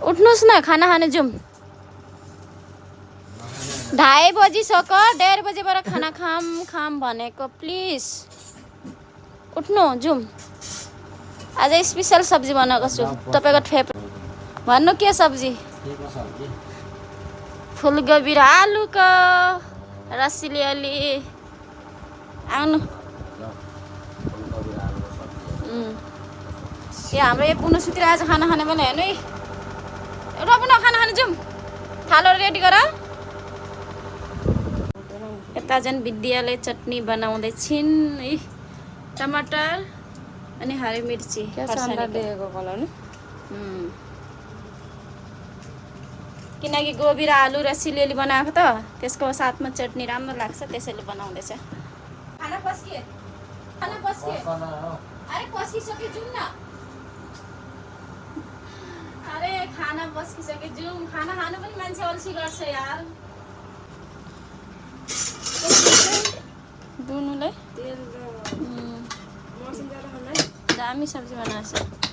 उठ्नुस् न, खाना खाने जाउँ। 2:30 बजिसक्यो, 1:30 बजेबाट खाना खाम भनेको। प्लिज उठ्नु, जाउँ। आज स्पेसल सब्जी बनाएको छु, तपाईँको फेभरेट। भन्नु के सब्जी? फुलकोपी र आलुको रसिली अलि आउनु। ए हाम्रो यो पुनु सुतिर आज खाना खाने पनि हेर्नु है। एउटा पुनः खाना खानु जाउँ। थालो रेडी गर। यता झन् विद्याले चटनी बनाउँदैछिन् है। टमाटर अनि हरी मिर्ची दिएको कलर किनकि गोबी र आलु र सिलियोली बनाएको त त्यसको साथमा चटनी राम्रो लाग्छ, त्यसैले बनाउँदैछ। खाना पस्के अरे पस्किसक्यो, जाउँ न। अरे खाना पस्किसक्यो, जाउँ। खाना खानु पनि मान्छे अल्छी गर्छ यार। दुनुलाई दामी सब्जी बनाएको छ।